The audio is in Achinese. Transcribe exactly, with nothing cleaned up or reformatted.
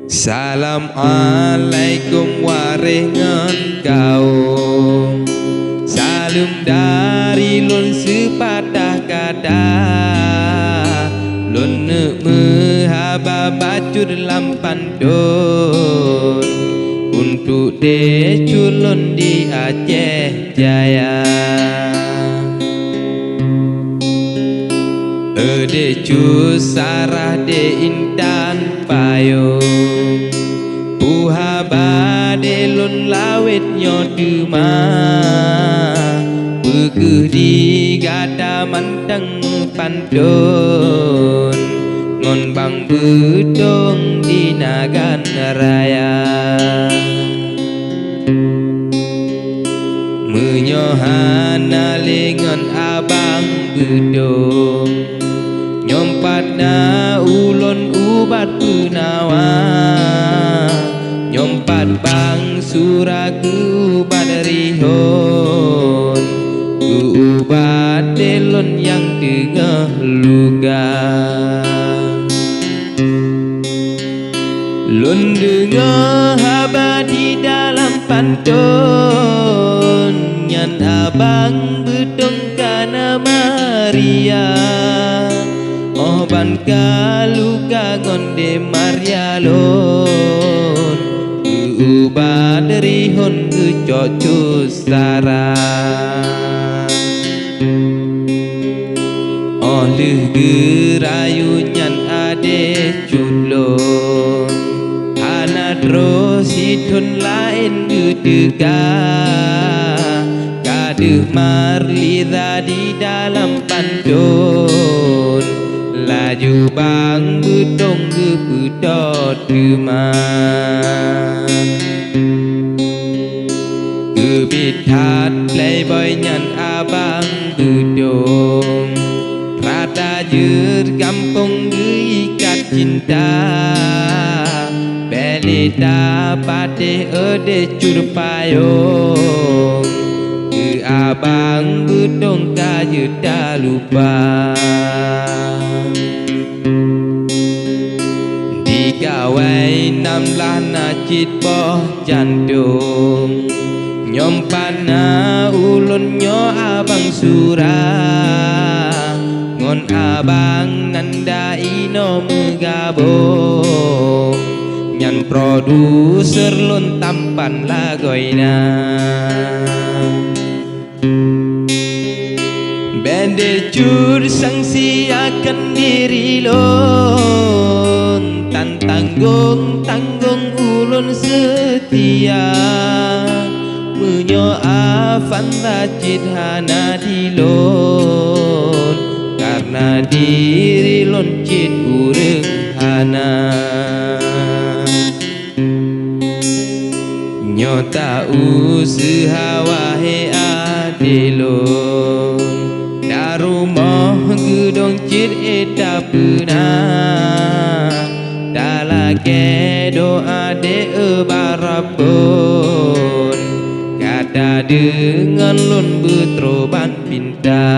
Salam alaikum waréh ngon kawöm. Saleuem dari lôn seupatah kata. Lôn neuk meuhaba bacut lam pantôn untuk deh culon di Aceh Jaya. Eudeh cut Sarah deh intan payong, puhaba deh lôn lawét nyoe teuma, peu kheueh di gata mantong meupan- ton ngon bang beutông di Nagan Raya. Meunyoe hana lé ngon abang beutông, nyoe pat na ulôn ubat peunawa, nyoe pat bang sura keu ubat rihon, keu ubat deh lôn nyang teungoh luka. Lôn deungoe haba di dalam pantôn, nyan abang beutông ka na Maria. Óh ban ka luka ngon deh Maria lôn, keu ubat rihon geucok cut Sarah. Óh lheueh geurayu nyan adeh cut lôn, hana troh sithon laén geuteuka. Ka deuh Marliza di dalam pantôn, laju bang beutông geupeutot teuma. Keubiet that playboy nyan abang beutông, rata jeuet gampông geuikat cinta. Bèk lé tapatéh eudeh cut payong, keu abang beutông ka jeuet talupa. Di gawai nam blah na cit boh jantông, nyoe pat na ulôn nyoe abang sura, ngon abang nanda inoe meugabông, nyan produser lôn tampan lagoina. Bèk deh cut sangsiakan diri lôn, tan tanggong-tanggong ulôn seutia. Meunyoe Avanza cit hana di lôn, kareuna diri lôn cit ureueng hana. Nyoe ta useuha wahé adé lôn, ta rumoh geudong cit éh tapeuna, ta lakée doá dé-e barapon, ka tadeungon lôn beutroban pinta.